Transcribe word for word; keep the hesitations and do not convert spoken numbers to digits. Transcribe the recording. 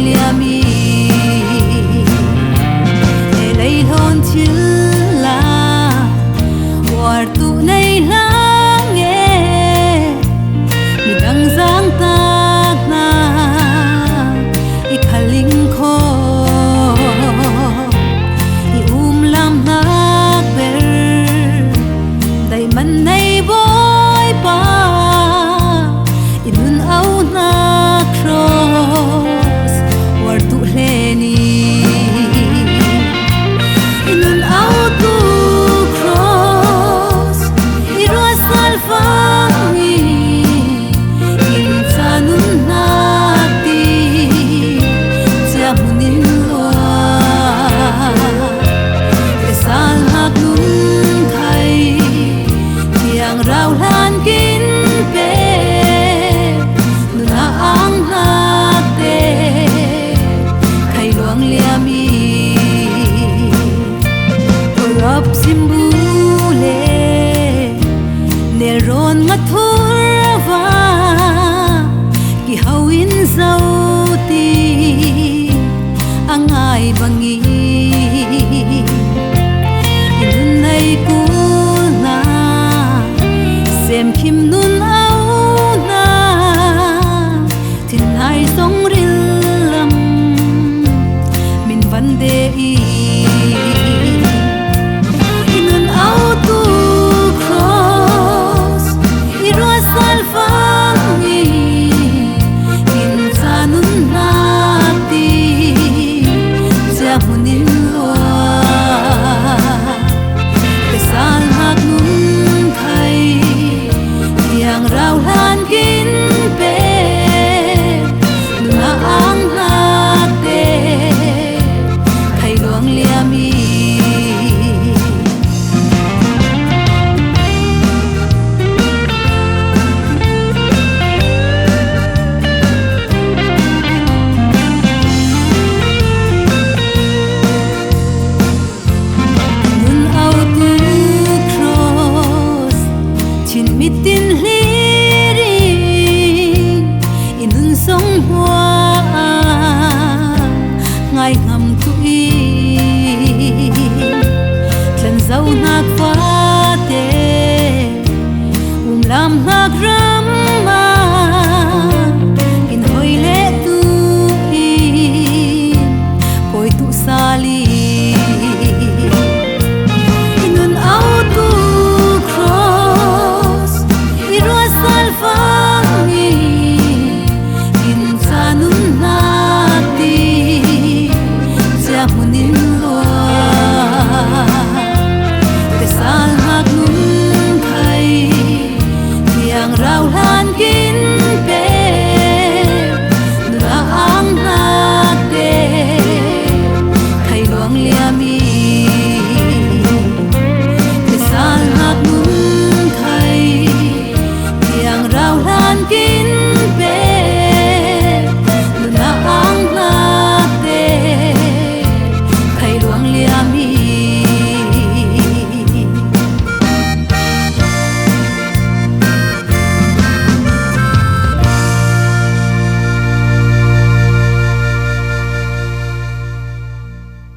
liam i, e lei hlawn thil la, uar tu nei lang e, midang zang tak na, i khaling kho, i um lam nak ber, dai man nei boi pa, i nun au na cross, uar tu hle ni. I nun au tu cross, i ruat sal fang i, in ca nun nak ti, cia hmun in lua. Pesal nak nun khai, tiang rau hlan kin pe, nuna ang nak te, khai luang liam i. Korap simbu le, nelrawn ngathur va, kihau in zo ti, a ngai bang i, i nun nei kul na, sem khim nun au na, thin nai zong ril lam, min van de i. I nun au tu cross, i ruat sal fang i, in ca nun nak ti, cia hmun in lua. Pesal nak nun khai, tiang rau hlan kin pe, nuna ang nak te, khai luang liam i. Nun au tu cross, thin mit in hlir i, i nun song hua a, ngai ngam tu i, tlan zo nak fate, um lam nak ra